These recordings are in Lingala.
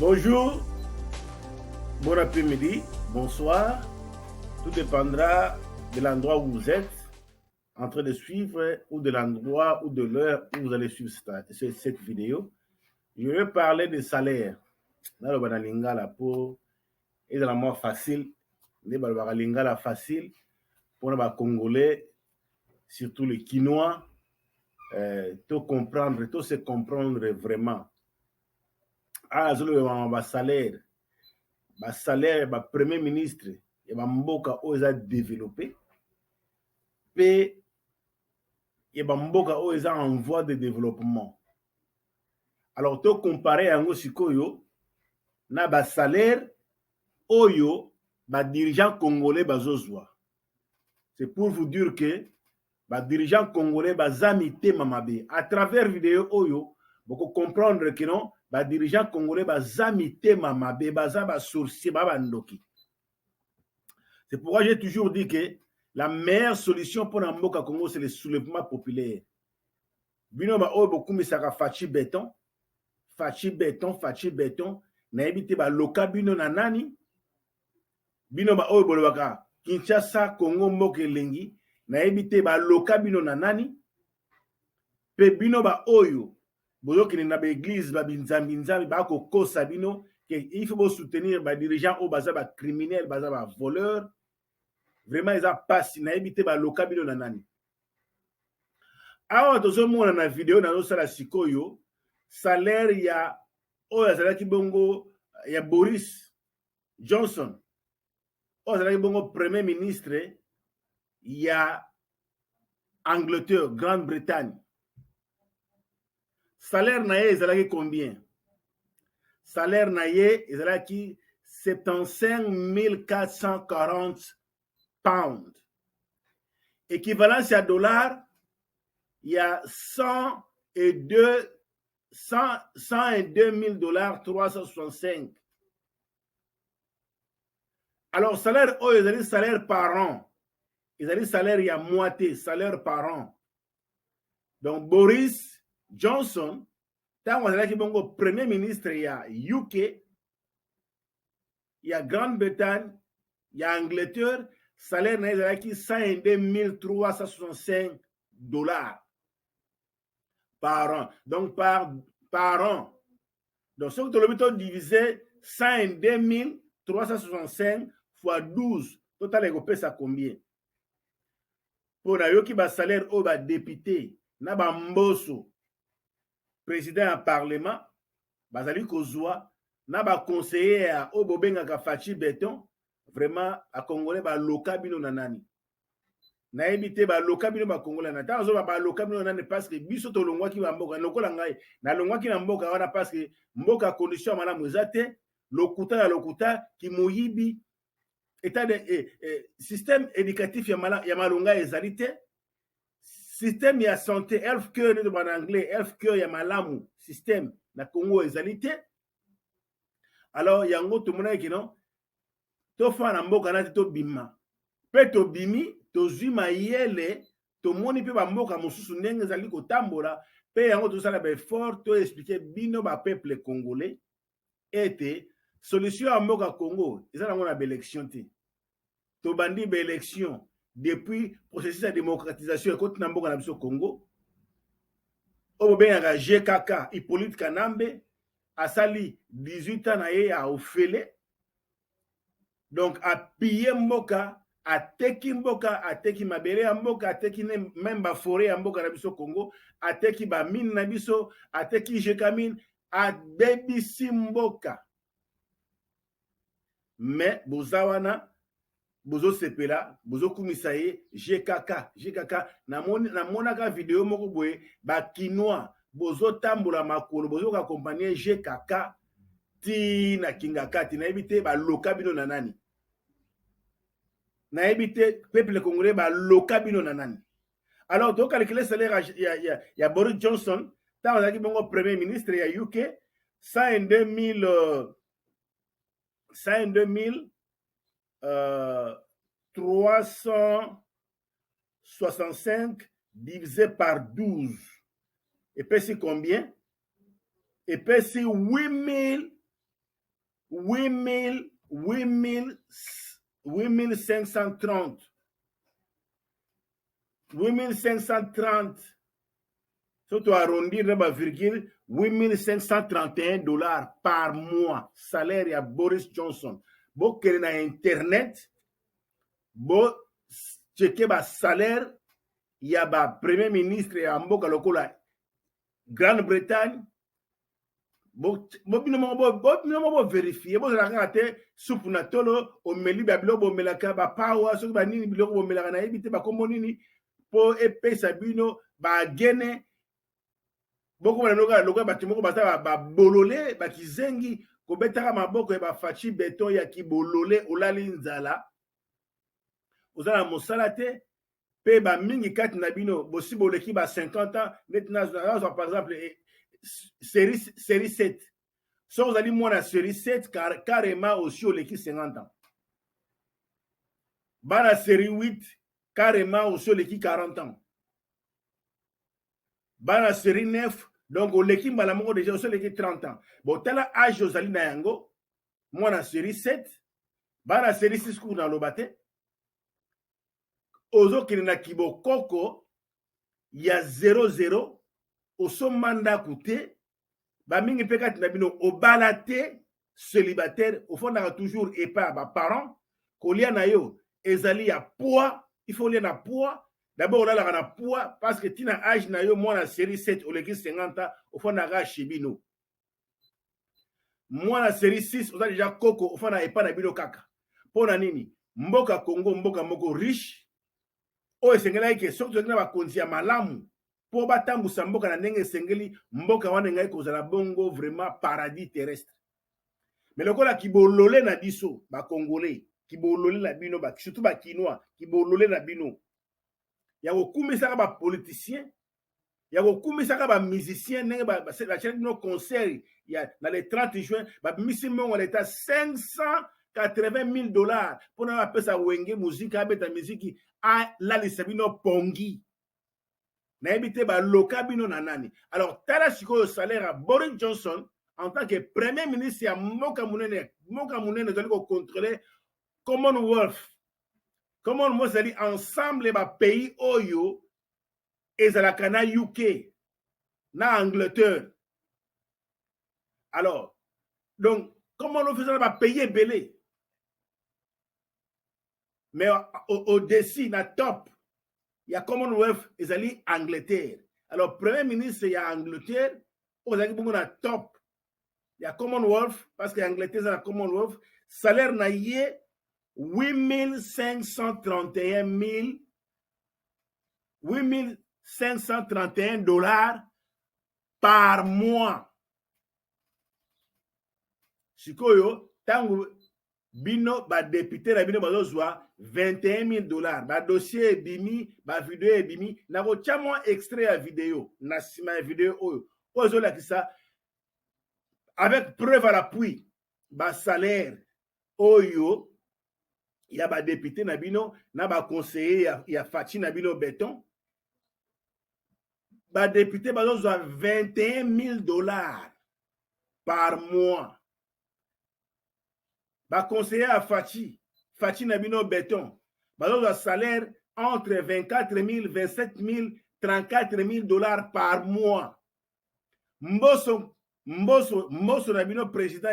Bonjour, bon après-midi, bonsoir. Tout dépendra de l'endroit où vous êtes en train de suivre ou de l'endroit ou de l'heure où vous allez suivre cette vidéo. Je vais parler de salaire. Naloba na lingala po ezala mwa facile, nde balobaka lingala facile mpona bacongolais, surtout les Kinois, to comprendre, to se comprendre vraiment. Awa azolobema basalaire, basalaire ya bapremier ministre ya bamboka oyo eza développé mpe ya bamboka oyo eza en voie de développement. Alors tocompare yango sikoyo na basalaire oyo badirigeant congolais bazozwa. C'est pour vous dire que badirigeant congolais baza mitema mabe. À travers vidéo oyo, bokocomprendre que non, badirigeant congolais baza mitema mabe, baza basorcier, ba bandoki. C'est pourquoi j'ai toujours dit que la meilleure solution pour na mboka Congo, c'est le soulèvement populaire. Bino ba oyo bokumisaka Fatshi Béton, Fatshi Béton, Fatshi Béton, nayebi te baloka bino na nani. Bino ba oyo bolobaka Kinshasa Congo mboka elengi, nayebi te baloka bino na nani. Mpe bino ba oyo bozokende na baeglise, babinzambi-nzambi, bakokosa bino ke il faut bosoutenir badirigeant oyo baza bacriminel, baza bavoleur. Vraiment eza pasi, nayebi te baloka bino na nani. Awa tozomona na video nazosala sikoyo salaire ya oyo azalaki bongo ya Boris Johnson, oyo azalaki bongo premier ministre ya Angleterre, Grande-Bretagne. Salaire na ye ezalaki combien? Salaire na ye ezalaki 75 440 pound, équivalence ya dollar ya 102 102 000 dollars 365. Alors salaire oyo ezali salaire par an, ezali salaire ya mois te, salaire par an. Donc Boris Johnson, ntango azalaki bongo premier ministre ya UK, ya Grande-Bretagne, ya Angleterre, salaire na ye ezalaki 102 365 dollars par an. Donc par an, donc soki tolobi todivise 102 365 fois 12, totala ekopesa combien. Mpo nayoki basalaire oyo badepute na bamboso, président ya parlement, bazali kozwa na baconseiller ya oyo bobengaka Fatshi Béton. Vraiment, bacongolais, baloka bino na nani? Nayebi te baloka bino bacongolais na ntango azoba baloka bino na nani, parce que biso tolongwaki bamboka. Lokola ngai nalongwaki na mboka wana parce que mboka condition ya malamu eza te, lokuta na lokuta, kimoyibi, état de système éducatif ya malonga ezali te, système ya santé, health care nde tobana anglais, health care ya malamu, système na Congo ezali te. Alors yango tomonaki kino tofanda na mboka na te, tobima. Mpe tobimi, tozwi mayele, tomoni mpe bamboka mosusu ndenge ezali kotambola. Mpe yango tozosala baeffort toexpliquer bino bapeuple congolais ete solution ya mboka Congo eza nango na baélection te. Tobandi baélection depuis processus ya démocratisation ekoti na mboka na biso Congo, oyo bobengaka GKK, Hippolyte Kanambe asali 18 ans na ye ya ofele. Donc apille mboka, ateki mboka, ateki mabele ya mboka, ateki même baforêt ya mboka na biso Congo, ateki bamine na biso, ateki Gécamines, abebisi mboka. Mais boza wana bozosepela, bozokumisa ye GKK, GKK. Namonaka video moko boye, bakinois bozotambola makolo, bozokoaccompagner GKK ti na Kingakati. Nayebi te baloka bino na nani, nayebi te peuple congolais baloka bino na nani. Alors tocalculer salaire ya Boris Johnson ntango azalaki bongo premier ministre ya UK: 102 000, 102 365 divisé par 12 epesi combien? Epesi 8000. 8000 8000 8530 8530, soki toarrondir na bavirgule, 8531 $ par mois, salaire ya Boris Johnson. Bokende na internet, bochecker basalaire ya bapremier ministre ya mboka lokola Grande-Bretagne. Bino moko bovérifier. Bozala kaka te supu na tolo, omeli babiloko bomelaka, bapawa, soki banini, biloko bomelaka, nayebi te bakombo nini, mpo epesa bino bagene. Bokomona lokola bato moko baza babolole, bakizengi, kobetaka maboko ya baFatshi Béton ya kibolole. Olali nzala, oza na mosala te, mpe bamingi kati na bino bosi boleki ba 50 ans. Neti nazwa par exemple série 7. Soki ozali mwana série 7, carrément aussi oleki 50 ans. Bana série 8, carrément aussi oleki 40 ans. Bana série 9, donc oleki mbala moko déjà, osi oleki 30 ans. Botala âge ozali na yango, mwana série 7. Bana série 6 kuku naloba te. Ozokende na kibokoko ya 00, osomba ndako te. Bamingi mpe kati na bino obala te, célibataire, ofandaka toujours epai ya baparent. Kolia na yo ezali ya poids, il faut olia na poids d'abord, olalaka na poids, parce que ntina âge na yo, mwana série 7, oleki 50 ans, ofandaka chez bino. Mwana série 6, oza déjà koko, ofanda epai na bino kaka. Mpo na nini? Mboka Congo, mboka moko riche oyo esengelaki ke soki tozalaki na bakonzi ya malamu mpo batambusa mboka na ndenge esengeli, mboka wana engai kozala bongo vraiment paradis terrestre. Mais lokola kibolole na biso Bacongolais, kibolole na bino, surtout Bakinois, kibolole na bino ya kokumisaka bapoliticien, ya kokumisaka bamusicien, ndenge batiaki bino concert ya na le 30 juin, babimisi mbongo ya leta 580 000 dollars mpona bapesa Wenge Muzika abeta miziki, alalisa bino pongi. Nayebi te baloka bino na nani. Alors tala sikoyo salaire ya Boris Johnson en tant que premier ministre ya mboka monene. Mboka monene ezali kocontrôler Commonwealth. Commonwealth ezali ensemble bapays oyo ezalaka na UK, na Angleterre. Alors donc Commonwealth eza na bapays ebele, mais au-dessus, na top ya Commonwealth, ezali Angleterre. Alors premier ministre ya Angleterre oyo ezalaki bongo na top ya Commonwealth, parce que Angleterre eza na Commonwealth, salaire na ye 8531 8531 $ par mois. Sikoyo ntango bino badéputé na bino bazozwa 21 000 dollars, badossier ebimi, bavideo ebimi. Nakotya mwa extrait ya video na nsima ya video oyo, oyo ezolakisa avec preuve à l'appui basalaire oyo ya badéputé na bino na baconseiller ya Fatshi na bino Béton. Badéputé bazozwa 21 000 dollars par mois. Baconseiller ya Fatshi, Fatshi na bino Béton, bazozwa salaire entre 24 000, 27 000, 34 000 dollars par mois. Mboso, Mboso, Mboso na bino, président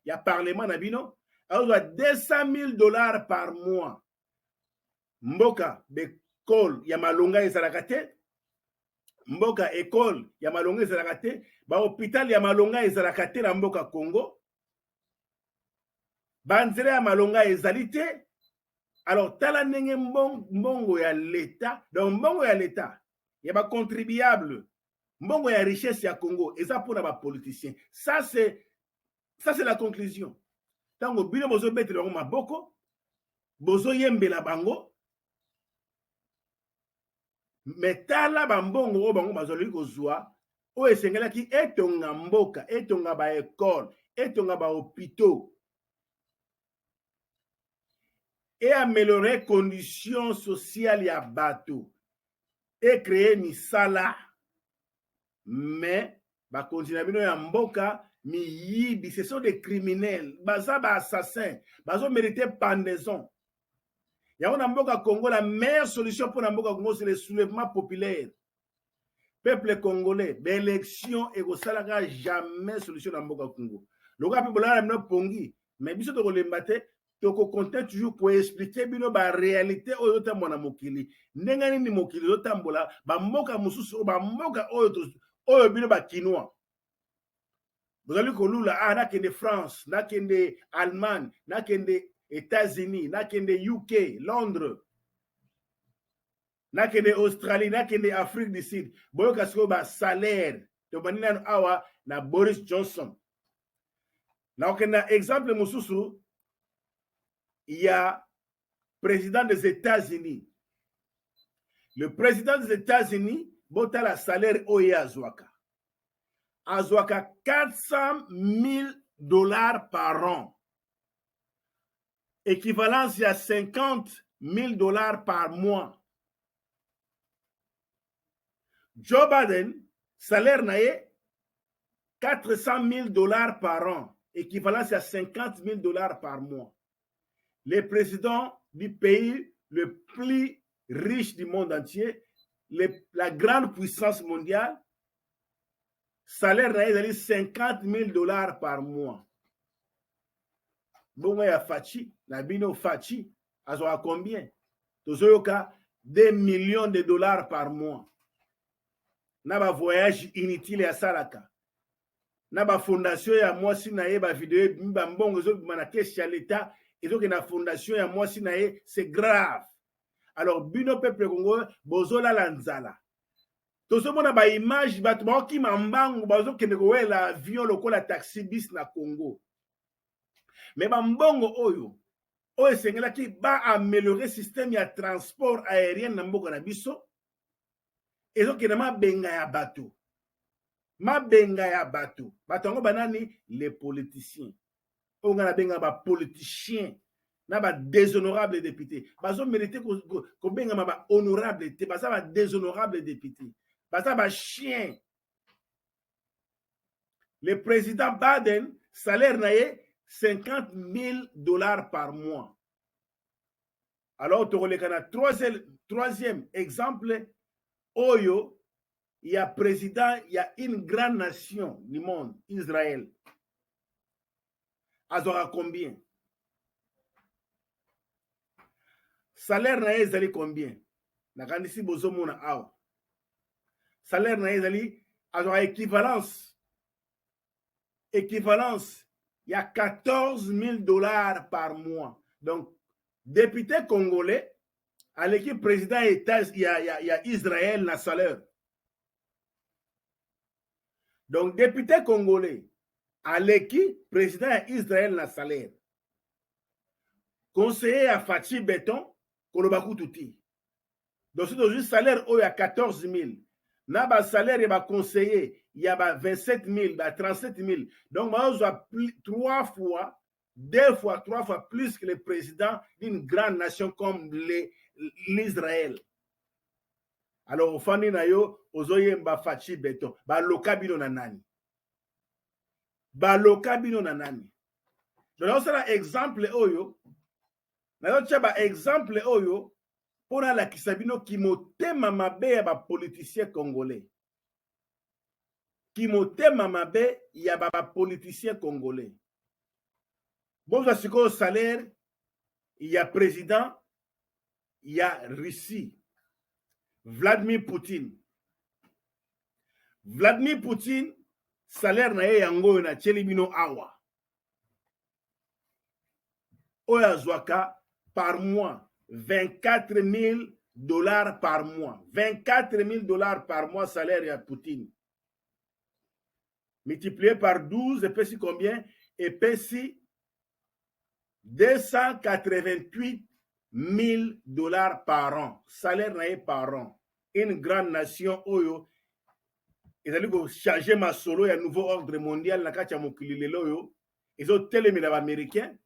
ya parlement na bino, azozwa 200 000 $ par mois. Mboka baécole ya malonga ezalaka te, mboka école ya malonga ezalaka te, bahôpital ya malonga ezalaka te na mboka Congo, banzela ya malonga ezali te. Alors tala ndenge mbongo ya leta, donc mbongo ya leta, ya bacontribuable, mbongo ya richesse ya Congo eza mpona bapoliticien. Ça c'est la conclusion. Ntango bino bozobetela bango maboko, bozoyembela bango, mais tala bambongo oyo bango bazali kozwa, oyo esengelaki etonga mboka, etonga baécole, etonga bahôpitaux, eaméliorer condition sociale ya bato, ecréer misala. Mais bakonzi na bino ya mboka Miyibi, ce sont des criminels, baza ba assassins, bazo mériter pendaison. Yango na mboka Congo, la meilleure solution pour na mboka Congo, c'est le soulèvement populaire. Peuple congolais, baélection ekosalaka jamais solution na mboka Congo. Lokola mpe bolala bino pongi, mais biso tokolemba te, tokokonte toujours koexpliquer bino baréalité oyo ezotambola na mokili, ndenge nini mokili ezotambola, bamboka mosusu oyo, bamboka oyo oyo bino bakinois bozali kolula: ah, nakende France, nakende Allemagne, nakende États-Unis, nakende UK, Londres, nakende Australie, nakende Afrique du Sud. Boyoka sikoyo basalaire. Tobandi nano awa na Boris Johnson. Nakokende na exemple mosusu ya président des États-Unis. Le président des États-Unis, botala salaire oyo ye azwaka. Azwaka 400 000 $ par an, équivalence ya 50 000 $ par mois. Joe Biden, salaire na ye 400 000 $ par an, équivalence ya 50 000 $ par mois. Le président du pays le plus riche du monde entier, la grande puissance mondiale, salaire na ye ezali 50 000 $ par mois. Bongo ya Fatshi na bino, Fatshi azwaka combien? Tozoyoka 2 millions de dollars par mois na bavoyage inutile asalaka, na bafondation ya mwasi na ye. Bavideo ebimi, bambongo ezobima na caisse ya l'État, ezokende na fondation ya mwasi na ye. C'est grave. Alors bino peuple Congo, bozolala nzala. Tozomona baimage, bato baokima mbangu, bazokende kowela avion lokola taxi bus na Congo. Mais bambongo oyo esengelaki baaméliorer système ya transport aérien na mboka na biso, ezokende mabenga ya bato, mabenga ya bato. Bato yango banani? Les politiciens oyo ngai nabenga bapoliticien na badéshonorable député. Bazomérite kobengama bahonorable te, baza badéshonorable député, baza bachien. Le président Biden, salaire na ye 50 000 $ par mois. Alors tokoleka na troisième exemple oyo ya président ya une grande nation du monde, Israël. Azwaka combien? Salaire na ye ezali combien? Nakanisi bozomona awa, salaire na ye ezali, azwaka équivalence ya 14 000 $ par mois. Donc député congolais aleki président ya, ya Israël na salaire. Donc député congolais aleki président ya Israël na salaire. Conseiller ya Fatshi Béton, koloba kutu te. Donc soki tozwi salaire oyo ya 14 000 na basalaire ya baconseiller ya ba 27 000, ba 37 000, donc bazozwa trois fois, deux fois, trois fois plus que le président d'une grande nation comme l'Israël. Alors ofandi na yo, ozoyemba Fatshi Béton. Baloka bino na nani? Baloka bino na nani? Donc nazosala exemple oyo, nazotia baexemple oyo mpo nalakisa bino kimotema mabe ya bapoliticien congolais, kimotema mabe ya bapoliticien congolais. Bozwa sikoyo salaire ya président ya Russie, Vladimir Poutine. Vladimir Poutine, salaire na ye yango oyo natieli bino awa, oyo azwaka par mois: 24 000 $ par mois. 24 000 $ par mois, salaire ya Poutine. Multiplié par 12 epesi combien? Epesi 288 000 $ par an, salaire na ye par an. Une grande nation oyo ezali kochange masolo ya nouveau ordre mondial na kati ya mokili lelo, oyo ezotelemela baaméricain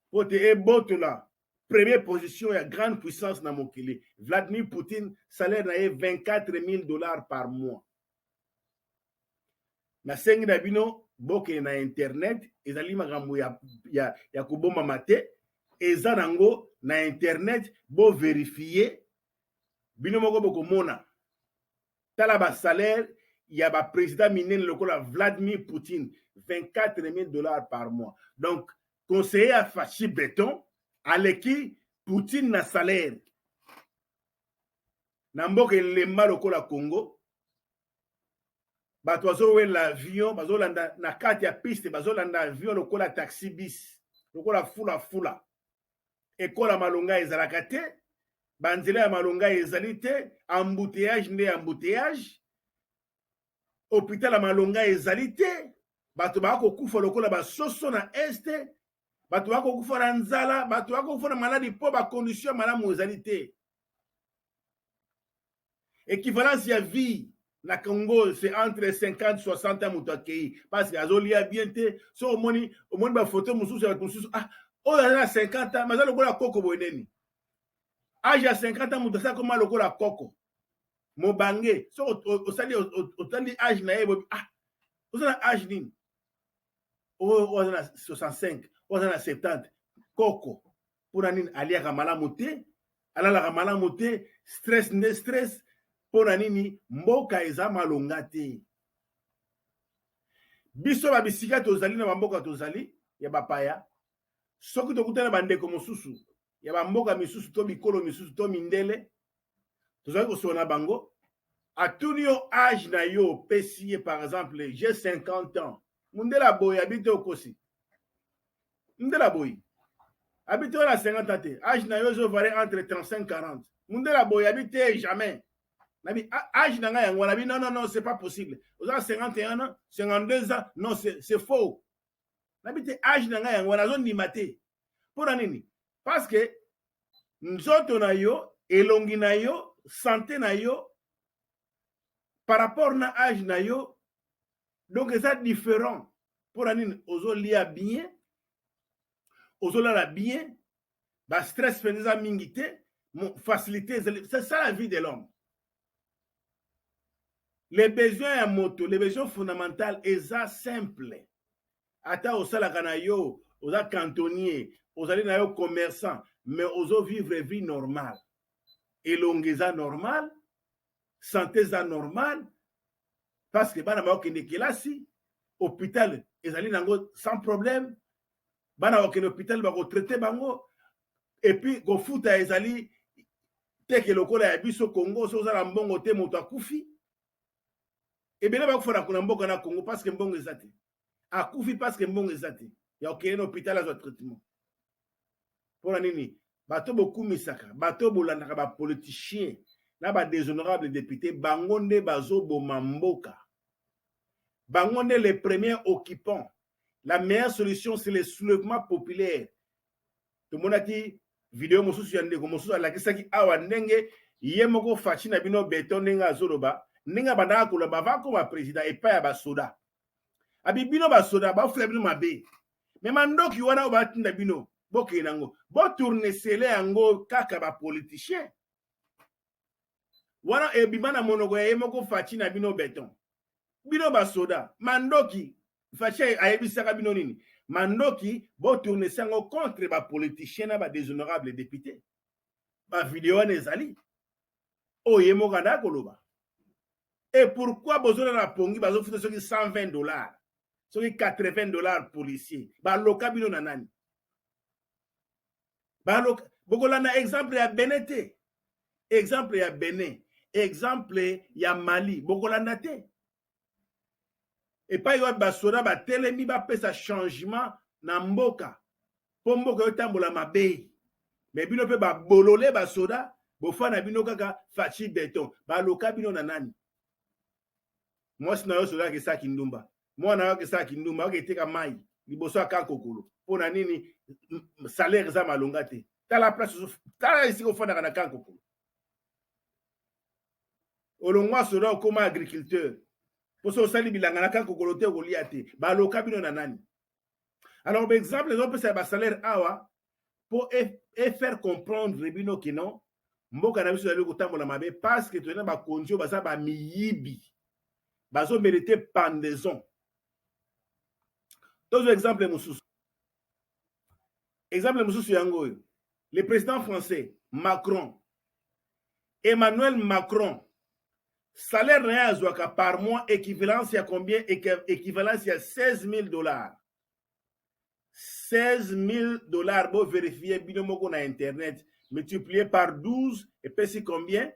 mpo te ebotola première position ya grande puissance na mokili. Vladimir Poutine, salaire na ye 24 000 $ par mois. Nasengi na bino. Bokende na internet, ezali makambo ya kobombama te, eza nango na internet. Bovérifier bino moko, bokomona. Tala basalaire ya baprésident minene lokola Vladimir Poutine, 24 000 $ par mois. Donc conseiller ya Fatshi Béton aleki Poutine na salaire. Na mboka elemba lokola Congo, bato bazowela avion, bazolanda na kati ya piste, bazolanda avion lokola taxi bus, lokola fulafula. Ekola malonga ezalaka te, banzela ya malonga ezali te, embouteillage nde embouteillage. Hôpital ya malonga ezali te, bato bakokufa lokola basoso na Est, bato bakokufa na nzala, bato bakokufa na maladi mpo bacondition ya malamu ezali te. Équivalence ya vie na Congo, c'est entre 50 60 ans moto akei parce que azolia bien te. So omoni, omoni bafoto mosusu ya bato mosusu, ah, oyo aza na 50 ans, aza lokola koko boye. Neni âge ya 50 ans, moto aza koma lokola koko mobange. So osali, otali âge na ye boye, ah, oza na âge nini? Oyo aza na 65, oyo aza na 70, koko. Mpona nini? Aliaka malamu te, alalaka malamu te, stress nde stress. Mpo na nini? Mboka eza malonga te. Biso babisika tozali na bamboka, tozali ya bapaya. Soki tokutana bandeko mosusu ya bamboka misusu to bikolo misusu to mindele, tozali kosola na bango, atuni yo âge na yo, opesi ye par exemple: "J'ai 50 ans." Mundele aboyi, abi te, okosi. Mundele aboyi, abi te, oyo na 50 ans te, âge na yo ezovarie entre 35 40. Mundele aboyi, abi te, jamais. Nabi âge na ngai yango wana. Abi non, non, non, c'est pas possible, oza 51 ans, 52 ans, non, c'est faux. Nabi te, âge na ngai yango wana, azondima te. Mpo na nini? Parce que nzoto na yo, elongi na yo, santé na yo par rapport na âge na yo, donc eza différent. Mpo na nini? Ozolia bien, ozolala bien, bastress mpenza eza mingi te, facilité ezali. C'est ça la vie de l'homme. Les besoins ya moto, les besoins fondamentaux eza simple. Ata osalaka na yo, oza cantonnier, ozali na yo commerçant, mais ozovivre vie normale, elongi eza normal, santé eza normal, parce que bana bakokende kelasi, hôpital ezali nango sans problème, bana bakokende hôpital, bakotraite bango, et puis kofuta ezali teke lokola ya biso Congo. So oza na mbongo te, moto akufi. Ebele bakufa na mboka na Congo parce que mbongo eza te. Akufi parce que mbongo eza te ya kokende na hôpital azwa traitement. Mpona nini? Bato bokumisaka, bato bolandaka, bapoliticien na badéshonorable député, bango nde bazoboma mboka, bango nde les premiers occupants. La meilleure solution, c'est le soulèvement populaire. Tomonaki video mosusu ya ndeko mosusu, alakisaki awa ndenge ye moko Fatshi na bino Béton, ndenge azoloba, ndenge abandaka koloba ava koma président epai ya basoda. Abi bino basoda, bafula bino mabe, mais mandoki wana oyo batinda bino bokende yango, botourne sele yango kaka bapoliticien wana. Ebima na monoko ya ye moko Fatshi na bino Béton. Bino basoda, mandoki, Fatshi ayebisaka bino nini? Mandoki, botourne se yango contre bapoliticien na badéshonorable député. Bavideo wana ezali oyo ye moko andaka koloba. Et pourquoi bozolala pongi? Bazofuta soki 120 $, soki 80 $ policier. Baloka bino na nani? Baloka. Bokolanda exemple ya Benin te, exemple ya Benin, exemple ya Mali, bokolanda te. Epai wapi basoda batelemi bapesa changement na mboka, mpo mboka eyotambola mabe? Mais bino mpe babolole basoda, bofanda bino kaka Fatshi Béton. Baloka bino na nani? Mwasi na yo soda akesaki ndumba, mwana yo akesaki ndumba, aketeka mai liboso aka kokolo. Mpo na nini? Salaire eza malonga te. Tala place, tala esika ofandaka na kan kokolo. Olongwa soda, okóma agriculteur, mpo so osali bilanga na kan kokolo te, okolia te. Baloka bino na nani? Alors baexemple ezopesa ya basalaire awa mpo efaire comprendre bino que non, mboka na biso ezali kotambola mabe parce que tozali na bakonzi oyo baza bamiyibi, bazomérite pendaison. Tozwa exemple mosusu. Exemple mosusu yango oyo. Le président français Macron, Emmanuel Macron, salaire na ye azwaka par mois équivalence ya combien? Équivalence ya 16 000 $. 16 000 $, bo vérifier bino moko na internet, multiplié par 12 epesi combien?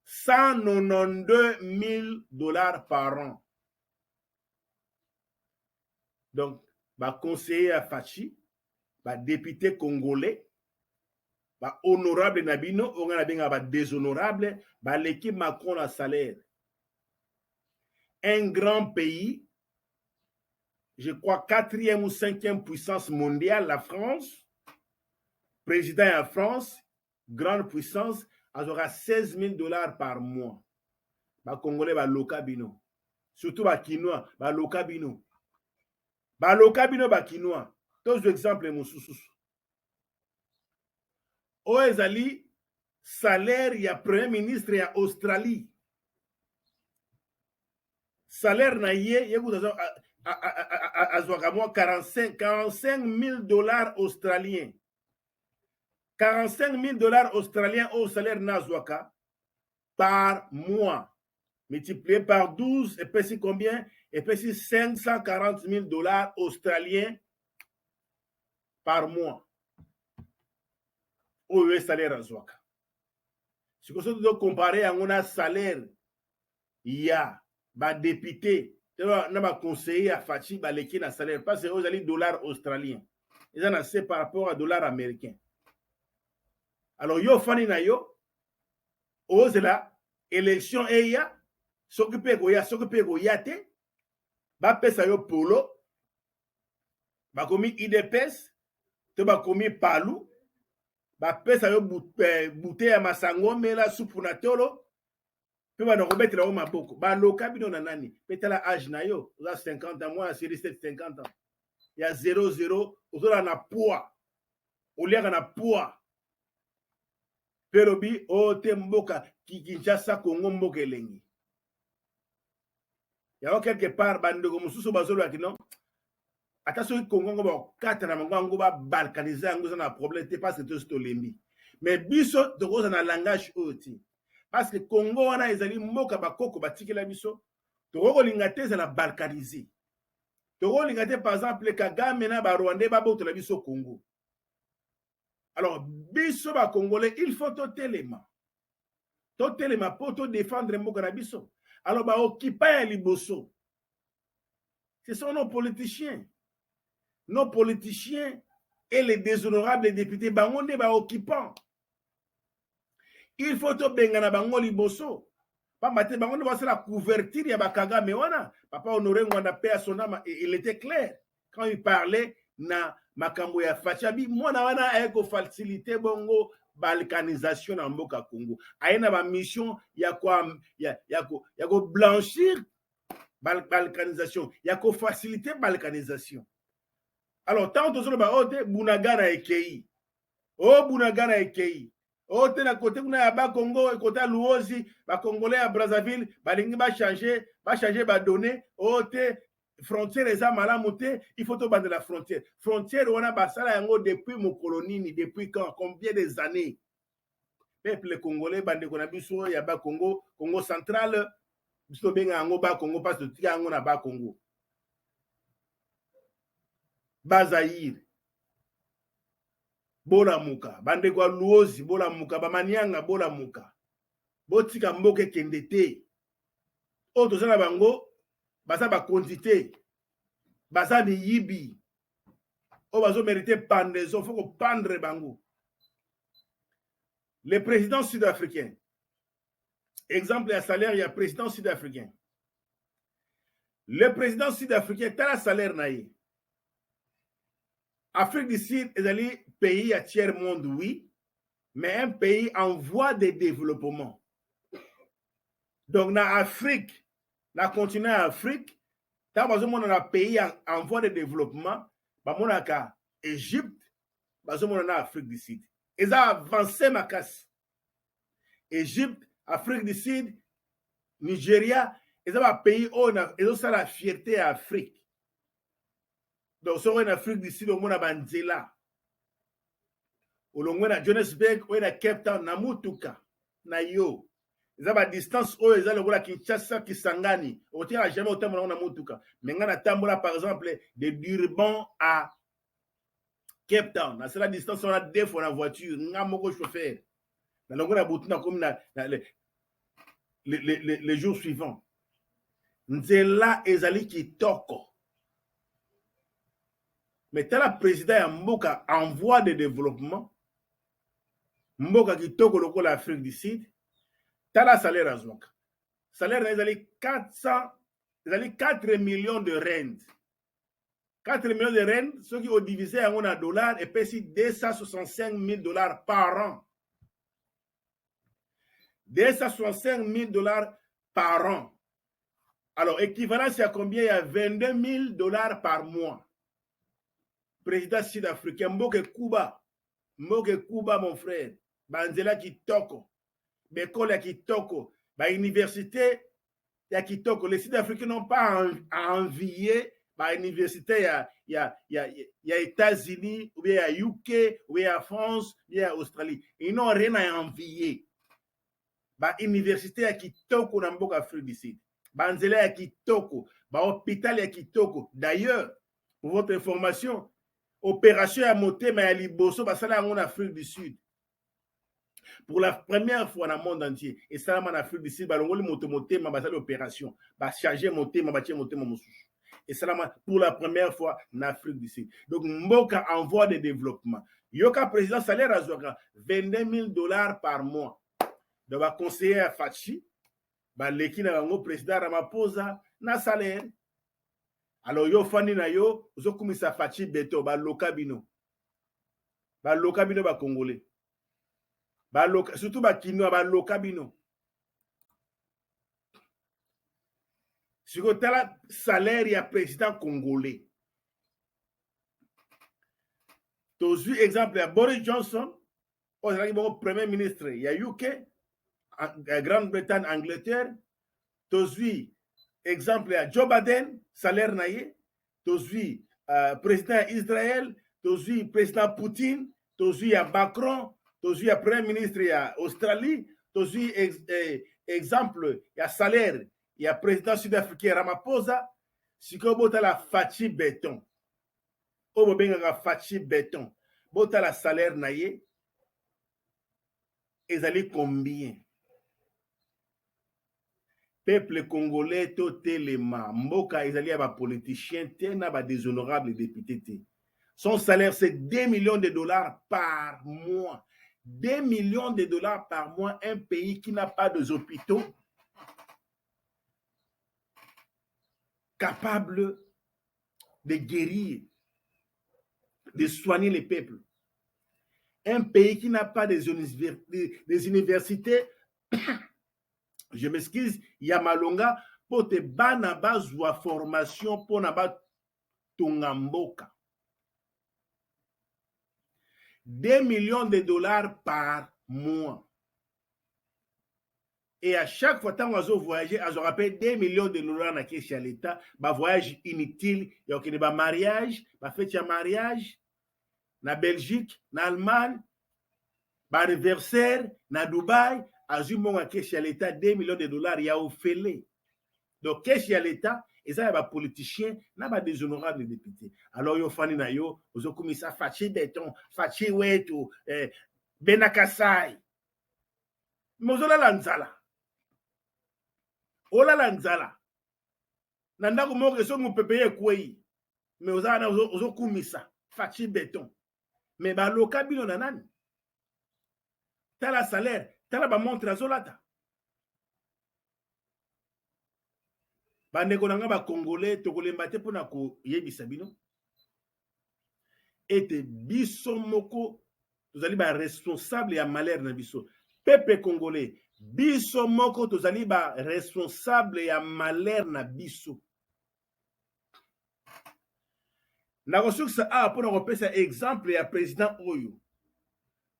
192 000 $ par an. Donc baconseiller ya Fatshi, badéputé congolais, bahonorable na bino oyo ngai nabengaka badéshonorable, baleki Macron na salaire. Un grand pays, je crois quatrième ou cinquième puissance mondiale, la France, président ya France, grande puissance, azwaka 16 000 $ par mois. Bacongolais baloka bino, surtout bakinois, baloka bino, baloka bino bakinois. Tozwa exemple mosusu oyo ezali salaire ya premier ministre ya Australie. Salaire na ye, ye kutu azwaka mwa 45 000 $ australiens. 45 000 $ australiens oyo salaire na azwaka par mois, multiplié par 12 epesi combien? Epesi 540 000 $ australiens par mois. Oyo ye salaire azwaka. Sikoyo soki tocomparer yango na salaire ya badéputé na baconseiller ya Fatshi, baleki na salaire, parce que oyo ezali dollar australien, eza na se par rapport à dollar américain. Alors yo ofandi na yo, ozela élection eya, soki mpe ekoya, soki mpe ekoya te, bapesa yo polo bakomi UDPS to bakomi PALU, bapesa yo bute ya masango, mela supu na tolo mpe bana kobetela yo maboko. Baloka bino na nani? Mpe tala age na yo, oza 50 ans, mwana série 7, 50 ans ya 00, ozolala na poids, oliaka na poids, mpe lobi oyo te mboka Kinshasa, Kongo mboka elengi yango. Quelque part bandeko mosusu bazolobaki non, ata soki Kongo yango bakata na bango yango, babalkaniser yango, eza na problème te, parce que tosi tolembi. Mais biso tokozala na langage oyo te, parce que Kongo wana ezali mboka bakoko batikela biso. Tokoki kolinga te ezala balkanisé, tokolinga te par exemple Kagame na Barwandais babotola biso Congo. Alors biso bacongolais, il faut totelema, totelema mpo todéfendre mboka na biso. Alors baoccupants ya liboso, ce sont nos politiciens, nos politiciens et les déshonorables députés. Bango nde baoccupants, il faut tobengana bango liboso, pamba te bango nde basala couverture ya bakagame wana. Papa Honoré Ngbanda, mpe ya sonama, il était clair quand il parlait na makambo ya Fatshi. Abi mwana wana aye kofaciliter bongo balkanisation na mboka Congo, aye na bamission ya koblanchir balkanisation, ya kofaciliter balkanisation. Alors ntango tozoloba oyo te, Bunagana ekei, oyo Bunagana ekei, oyo te na kote kuna ya Bakongo, kote ya Luozi, bacongolais ya Brazzaville balingi bachanger, bachanger badonnées. Oyo te frontière eza malamu te, il faut tobandela frontière. Frontière wana basala yango depuis mokolo nini? Depuis quand? Combien des années? Peuple congolais, bandeko na biso ya Bakongo, Congo central, biso tobenga yango Bakongo mpasi totika yango na Bakongo, Bazaire, bolamuka. Bandeko ya Luozi, bolamuka. Bamanianga, bolamuka. Botika mboka ekende te. Oyo toza na bango baza bakonzi te, baza miyibi oyo bazomériter pendaison, faut kopendre bango. Le président sud-africain, exemple ya salaire ya président sud-africain. Le président sud-africain, tala salaire na ye. Afrique du Sud ezali pays ya tiers monde, oui, mais un pays en voie de développement. Donc na Afrique, na continent ya Afrique, ntango bazomona na pays en voie de développement, bamonaka Égypte, bazomona na Afrique du Sud eza avancé makasi. Égypte, Afrique du Sud, Nigeria, eza bapays oyo ezosala fierté ya Afrique. Donc soki oye na Afrique du Sud, omona banzela. Olongwe na Johannesburg, oye na Cape Town na mutuka na yo, eza ba distance oyo eza lokola Kinshasa Kisangani, okotikala jamais otambola yango na mutuka. Mais ngai natambola par exemple de Durban à Cape Town, nasala distance wana deux fois na voiture, nga moko chauffeur. Nalongwe na butu, nakomi na le jour suivant. Nzela ezali kitoko. Mais tala président ya mboka en voie de développement, mboka kitoko lokola Afrique du Sud, tala salaire azwaka. Salaire na ezali 400, ezali 4 millions de rand. 4 millions de rand, soki odivise yango na dollar, epesi 265 000 $ par an. 265 000 $ par an. Alors, équivalence ya combien? Ya 22 000 $ par mois. Président sud-africain, mboka ekuba, mboka ekuba, mon frère. Banzela kitoko, baekole ya kitoko, bauniversité ya kitoko. Les Sud-Africains n'ont pas à envier bauniversité ya États-Unis ou bien ya UK ou bien ya France ou bien ya Australie. Ils n'ont rien à envier. Bauniversité ya kitoko na mboka Afrique du Sud, banzela ya kitoko, bahôpital ya kitoko. D'ailleurs, pour votre information, opération ya motema ya liboso basala yango na Afrique du Sud pour la première fois na monde entier. Esalama na Afrique du Sud. Balongoli moto motema, basali opération, bachange motema, batie motema mosusu. Esalama pour la première fois na Afrique du Sud. Donc mboka en voie de développement, yoka président, salaire azwaka 22 000 $ par mois. Donc baconseiller ya Fatshi baleki na bango président Ramaphosa na salaire. Alors yo ofandi na yo, ozokumisa Fatshi Béton. Baloka bino, baloka bino Bacongolais, baloka surtout Bakinois, baloka bino. Sikoyo tala salaire ya président congolais. Tozwi exemple ya Boris Johnson, oyo azalaki bongo premier ministre ya UK, ya Grande-Bretagne, Angleterre. Tozwi exemple ya Joe Biden, salaire na ye. Tozwi président ya Israël, tozwi président Poutine, tozwi ya Macron, tozwi ya premier ministre ya Australie, tozwi exemple ya salaire ya président sud-africain Ramaphosa. Sikoyo botala Fatshi Béton, oyo bobengaka Fatshi Béton, botala salaire na ye ezali combien. Peuple congolais, totelema. Mboka ezali ya bapoliticien te na badéshonorable député te. Son salaire, c'est 2 millions de dollars par mois. 2 millions de dollars par mois, un pays qui n'a pas de hôpitaux capable de guérir, de soigner les peuples, un pays qui n'a pas des universités, je m'excuse, ya malonga mpo te bana bazwa formation mpona batonga mboka. 2 millions de dollars par mois. Et à chaque fois ntango azovoyage, azwaka mpe 2 millions de dollars na caisse ya l'État. Bavoyage inutile ya kokende bamariage, bafeti ya mariage na Belgique, na Allemagne, baanniversaire na Dubai, azwi mbongo ya caisse ya l'État, 2 millions de dollars ya ofele. Donc caisse ya l'État eza ya bapoliticien na badéshonorable député. Alors yo ofandi na yo, ozokumisa Fatshi Béton, Fatshi wetu, bena Kasai, mais ozolala nzala, olala nzala na ndako moko. Soki mopepe ye ekwei, mais oza wana, ozokumisa Fatshi Béton. Mais baloka bino na nani? Tala salaire, tala bamontre azolata. Bandeko na nga Bacongolais, tokolemba te mpona koyebisa bino ete biso moko tozali baresponsable ya malheur na biso. Peuple congolais, biso moko tozali baresponsable ya malheur na biso. Nakosukisa awa mpona kopesa exemple ya président oyo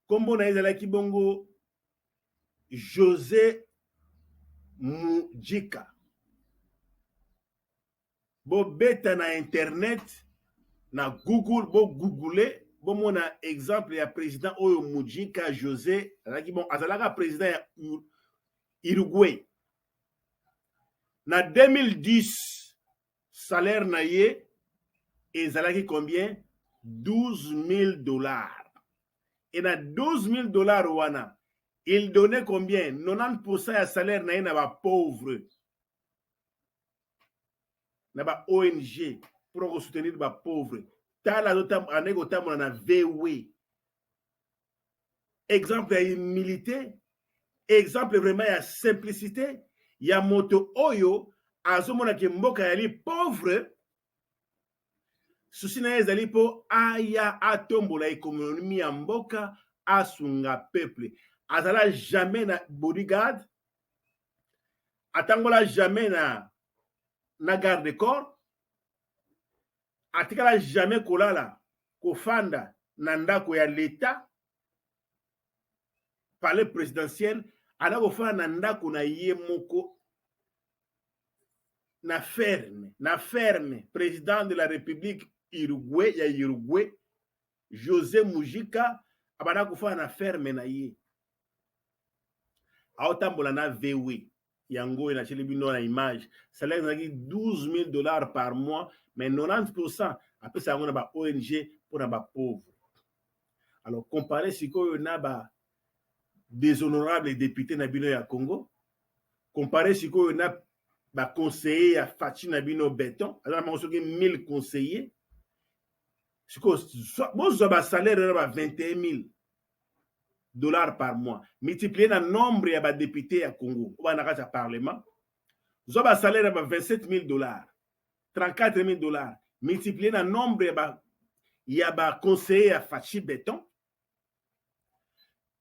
nkombo na ye ezalaki bongo José Mujika. Bobeta na internet. Na Google, bo google, bomona exemple ya président oyo Mujica José azalaki. Bon, azalaka président ya Uruguay na 2010. Salaire na ye ezalaki combien? 12 000 $. Et na 12 000 $ wana, il donnait combien? 90% ya salaire na ye na bapauvre, na ba ONG pour kosoutenir bapauvre. Tala, andeki kotambola na VW. Exemple ya humilité, exemple vraiment ya simplicité ya moto oyo azomonaki mboka yali pauvre. Souci na ye ezali mpo aya atombola économie ya mboka, asunga peuple. Azala jamais na bodyguard, atangola jamais na garde corps, atikala jamais kolala, kofanda na ndako ya l'État, palais présidentiel. Aza kofanda na ndako na ye moko na ferme, na ferme. Président de la République Uruguay, ya Uruguay, José Mujica, abanda kofanda na ferme na ye, aotambola na VW. Yango oyo natieli bino na image. Salaire ezalaki 12 000 $ par mois, mais 90% apesa yango na ba ONG mpona bapauvre. Alors compare sikoyo na ba déshonorable député na bino ya Congo. Compare sikoyo na baconseiller ya Fatshi na bino béton. Aza na bango soki 1000 conseiller. Sikoyo bozwa basalaire na ba 21 000 $ par mois, multiplié na nombre ya badéputé ya Congo oyo bana na kati ya parlement. Zwa basalaire ya ba 27 000 $, 34 000 $, multiplié na nombre ya baconseiller ya Fatshi béton.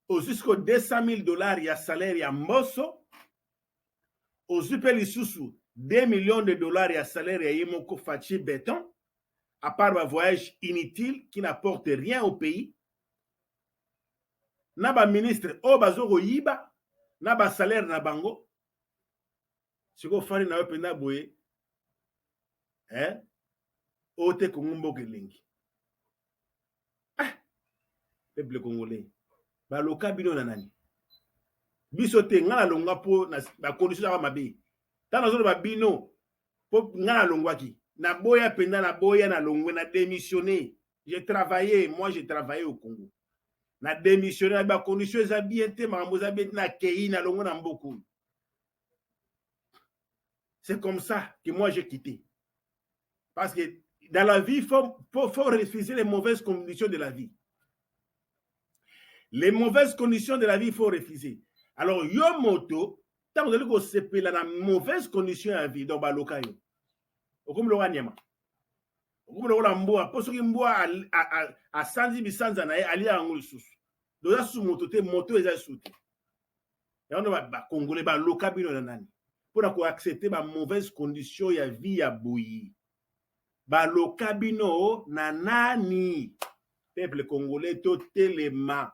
Ozwi sikoyo 200 000 $ ya salaire ya Mboso. Ozwi mpe lisusu 2 millions de dollars ya salaire ya ye moko Fatshi béton, à part bavoyage inutile qui n'apporte rien au pays, na baministre oyo bazo koyiba na basalaire na bango. Sikoyo ofandi na yo mpenza boye, eh? Oyo te Kongo mboka elengi. Ah, peuple congolais, baloka bino na nani? Biso te. Ngai nalongwa mpo bacondition ezaka mabe. Ntango nazoloba bino, mpo ngai nalongwaki, naboya mpenza, naboya, nalongwe, na démissionné. J'ai travaillé, moi j'ai travaillé au Congo. Na démissionné na bacondition eza bien te, makambo eza bien te. Nakei, nalongwe na mboka oyo. C'est comme ça que moi j'ai quitté, parce que dans la vie, il faut refuser les mauvaises conditions de la vie. Les mauvaises conditions de la vie, il faut refuser. Alors yo moto, ntango ozali kosepela na mauvaise condition ya vie, donc baloka yo, okomi lokola nyama, okomi lokola mbwa. Mpo soki mbwa asanzi bisanza na ye, alia yango lisusu. Donc eza susu moto te, moto eza lisusu te. Yango nde bacongolais, baloka bino na nani mpona koaccepte bamauvaise condition ya vie ya boyi? Baloka bino na nani? Peuple congolais, totelema.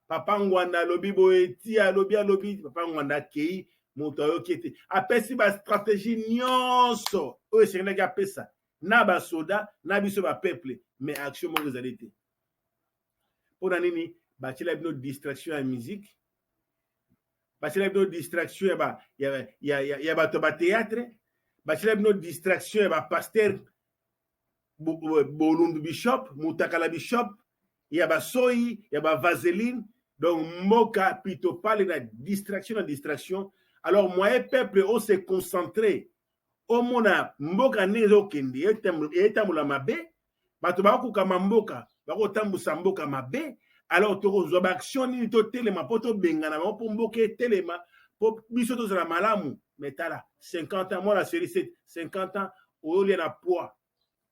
Papa Ngwanda alobi boye ti alobi, alobi. Papa Ngwanda akei, moto ayoki ete apesi bastratégie nyonso oyo esengelaki apesa na basoda na biso bapeuple, mais action moko ezali te. Mpona nini? Batiela bino distraction ya musique, batiela bino distraction ya bato ya bathéâtre, batiela bino distraction ya bapasteur Bolundu, bishop Mutakala, bishop ya basoyi ya bavaseline. Donc mboka pitopale na distraction na distraction. Alors moyen peuple ose concentrer, omona mboka ndenge ezokende, etambola mabe, bato bakokokama mboka, bakotambusa mboka mabe. Alors tokozwa baaction nini? Totelema mpo tobengana bango, mpo mboka etelema, mpo biso tozala malamu. Mais tala, 50 ans, mwana série 7, 50 ans, oyolia na poids,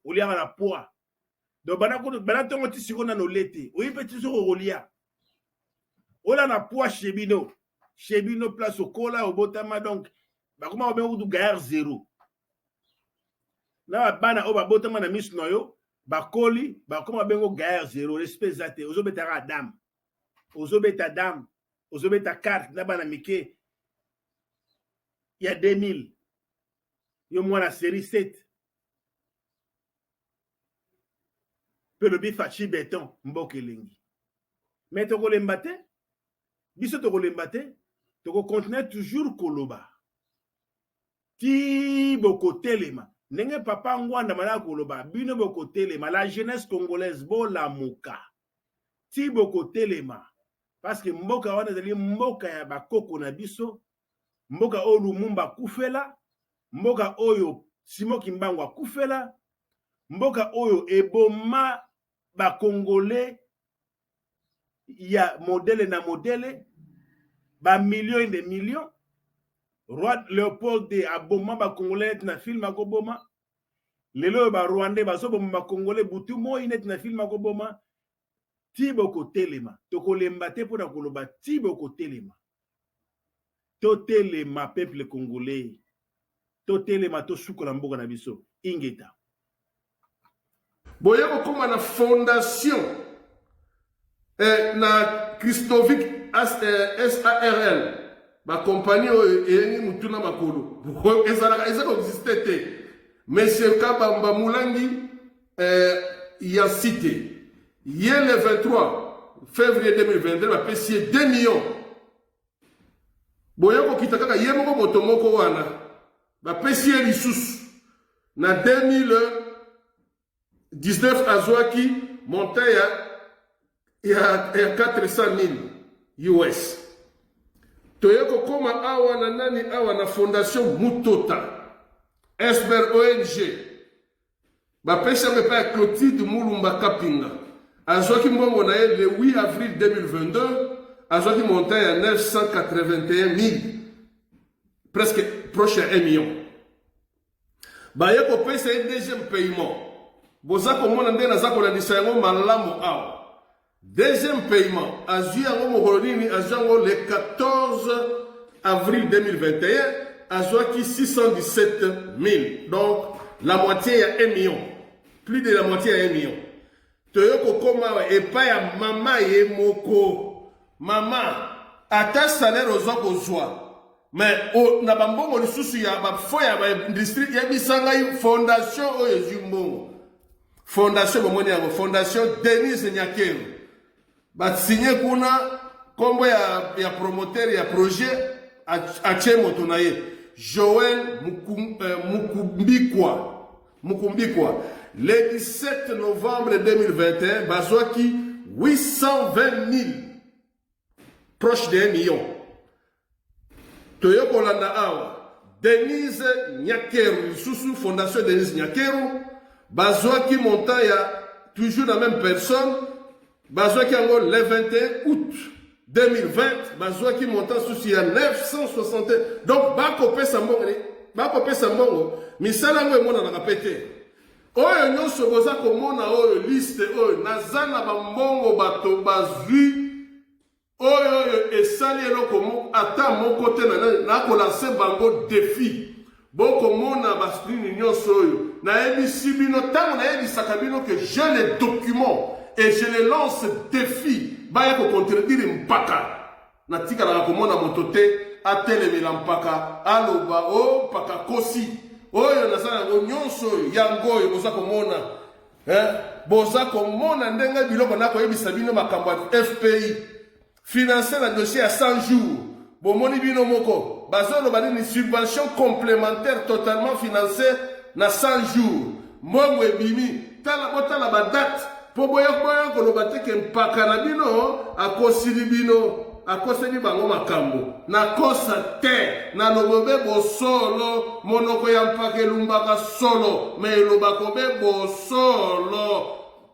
oliaka na poids. Donc bana ntongo ti sikoyo nano ole te, oyi mpe ti soki okolia, ola na poids chez bino, chez bino place okola, obotama. Donc bakoma kobenga kutu gaillard zéro na bana oyo babotama na miso na yo, bakoli, bakoma bengo gaillard zéro. Respect eza te. Ozobetaka dame, ozobeta dame, ozobeta carte na bana mike ya 2000. Yo mwana série 7. Mpe elobi Fatshi beton, mboka elengi. Mais tokolemba te, biso tokolemba te, tokocontinue toujours koloba ti bokotelema. Ndenge papa Ngwanda malaka koloba, bino bokotelema, la jeunesse congolaise bolamuka ti bokotelema, parce que mboka wana ezali mboka ya bakoko na biso, mboka oyo Lumumba akufela, mboka oyo Simon Kimbangu akufela, mboka oyo eboma ba Congolais ya modèle na modèle, ba millions et des millions. Roi Léopold II aboma ba Congolais neti na film akoboma. Lelo oyo ba Rwandais bazoboma ba Congolais butu moi neti na film akoboma. Ti bokotelema, tokolemba te mpona koloba ti bokotelema. Totelema peuple congolais, totelema tosukola mboka na biso. Ingeta. Boye kokoma na fondation na Christovic SARL, bakompani oyo eyengi mutu na makolo ezalaka eza koexiste te. Monsieur Kabamba Mulangi ya cité ye le 23 février 2022 bapesi ye 2 millions. Boye kokita kaka ye moko moto moko wana bapesi ye lisusu na 2019 azwaki montant ya 400 000 US. Toye kokoma awa na nani awa na fondation Mutota Esber ONG, bapesi yango epai ya Clotilde Mulumba Kapinga. Azwaki mbongo na ye le 8 avril 2022, azwaki montant ya 981 000, presque proche ya 1 million. Baye kopesa ye deuxième paiement. Boza komona nde naza kolandisa yango malamu awa. Deuxième paiement azwi yango mokolo nini? Azwi yango le 14 avril 2021, azwaki 617 000, donc la moitié ya 1 million, plus de la moitié ya 1 million. Toye kokoma awa epai ya mama ye moko. Mama, ata salaire ozwa kozwa mais na bambongo lisusu ya bafond ya baindustrie, yebisa ngai fondation oyo ezwi mbongo. Fondation bomoni yango, fondation Denise Nyakeru, basinye kuna nkombo ya promoteur ya projet, atie moto na ye Joël Mukumbikwa. Mukumbikwa, le 17 novembre 2021 bazwaki 820 000, proche de 1 million. Toye kolanda awa Denise Nyakeru lisusu, fondation Denise Nyakeru, bazwaki montant ya toujours la même personne, bazwaki yango le 21 août 2020, bazwaki montant susu ya 960. Donc bakopesa mbongo, bakopesa mbongo, misala yango emonanaka pe te. Oyo nyonso boza komona oyo, liste oyo, naza na bambongo bato bazwi oyo esali eloko ata moko te. Nakolancer bango défi. Bokomona banini nyonso oyo nayebisi bino. Ntango nayebisaka bino ke j'ai les documents et je les lance défi, baya kocontredire mpaka. Natikalaka komona moto te atelemela mpaka, aloba o mpaka kosi. Oyo naza yango nyonso oyo, yango oyo boza komona, eh? Boza komona ndenge biloko nakoyebisa bino, makambo ya FPI financé na dossier ya 100 jours. Bomoni bino moko bazoloba nini? Subvention complémentaire totalement financé na 100 jours, mbongo ebimi. Tala, botala badate mpo boya boya koloba te ke mpaka na bino akosili bino, akoseli bango makambo. Nakosa te, naloba be bosolo. Monoko ya mpaka elumbaka solo, me elobaka be bosolo.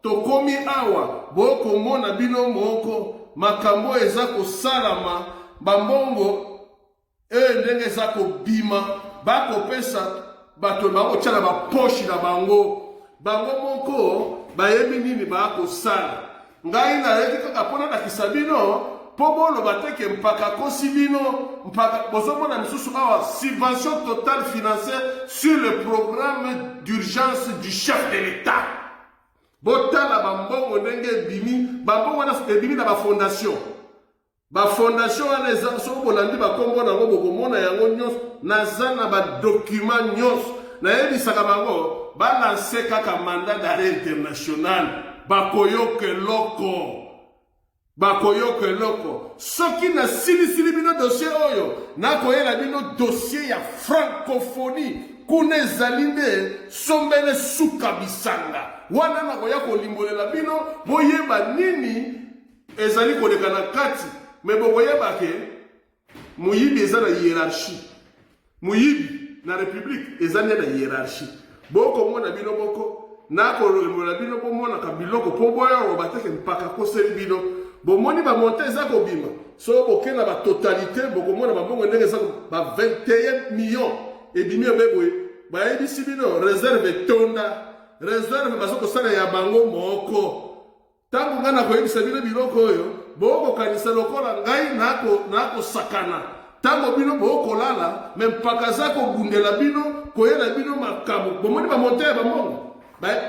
Tokomi awa, bokomona bino moko makambo oyo eza kosalama, bambongo oyo ndenge eza kobima, bakopesa bato, bakotia na bapoche na bango. Bango moko bayebi nini bakosala. Ngai nayeki kaka mpo nalakisa bino, mpo boloba te ke mpaka akosi bino. Mpaka bozomona misusu awa, subvention totale financée sur le programme d'urgence du chef de l'État. Botala bambongo ndenge ebimi. Bambongo wana ebimi na bafondation. Bafondation wana eza, soki bolandi bakombo nango, bokomona yango nyonso. Naza na badocument nyonso. Nayebisaka bango balancer kaka mandat d'arrêt international. Bakoyoka eloko. Bakoyoka eloko. Soki nasilisili bino dossier oyo, nakoyela bino dossier ya francophonie. Kuna ezali nde sombele suka bisanga. Wana nakoya kolimbolela bino boyeba nini ezali koleka na kati. Me bokoyeba ke Moyibi eza na hierarchie. Moyibi na republique eza nde na hierarchie. Bokomona bino moko nakolembola bino bomonaka biloko mpo boya koloba te ke mpaka akoseli bino. Bomoni ba montant eza kobima soki boke na ba totalite bokomona ba mbongo ndenge eza ba 21 millions ebimi obe boye bayebisi bino reserve etonda reserve baza kosala ya bango moko. Ntango ngai nakoyebisa bino biloko oyo, bokokanisa lokola ngai nakosakana. Ntango bino bokolala, me mpaka aza kobundela bino, koyela bino makambo. Bomoni bamonte ya bambongo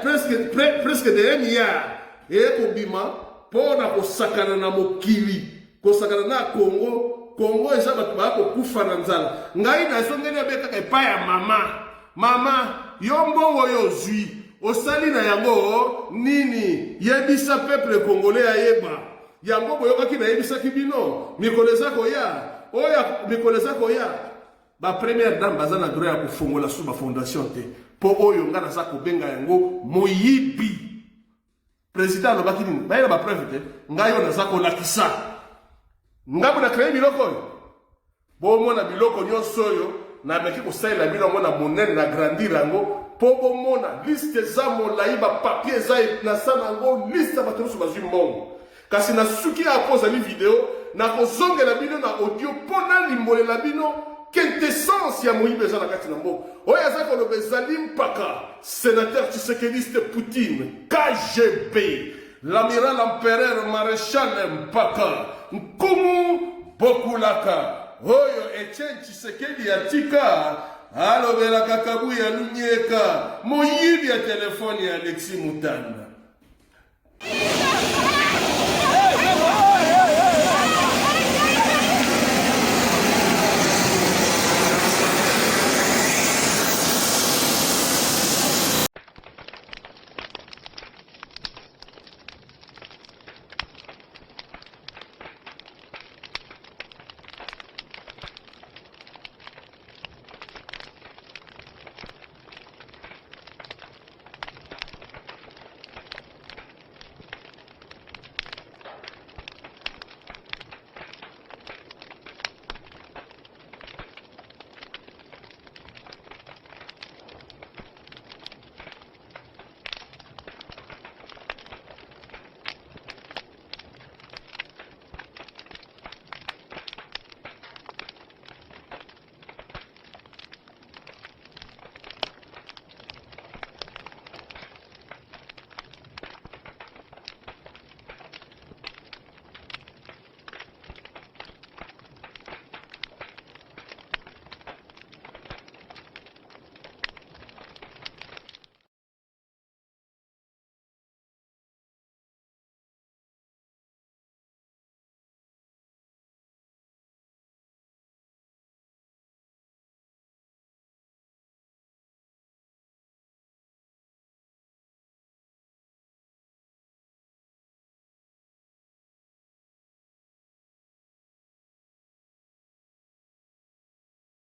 presque, pre, presque de 1 milliard eye kobima mpo na kosakana na mokili, kosakana na Congo. Congo eza bato baya kokufa na nzala. Ngai nazongeli abe kaka epai ya mama. Mama, yo mbongo oyo ozwi, osali na yango nini? Yebisa peuple congolais ayeba. Yango boyokaki nayebisaki bino, mikolo eza koya, oyo mikolo eza koya, ba première dame baza na droit ya kofongola su ba fondation te, mpo oyo nga naza kobenga yango moyibi. President alobaki nini? Baye na ba preuve te. Ngai oyo naza kolakisa. Ngambo na créer biloko oyo. Bomona biloko nyonso oyo nameki kosalela bino yango na monene na grandir yango mpo bomona liste eza molai bapapier eza nasala yango liste ya bato nyonso bazwi mbongo kasi nasuki ya kozali video nakozongela bino na audio mpo nalimbolela bino quintessence ya moyibi eza na kati na mboka oyo aza koloba ezali mpaka sénateur tshisekediste Poutine KGB l'amiral empereur maréchal mpaka nkumu bokulaka oyo Etienne Tshisekedi atika alobelaka Kabuya Lunyeka moyibi ya telefone ya Alexis Mutanda.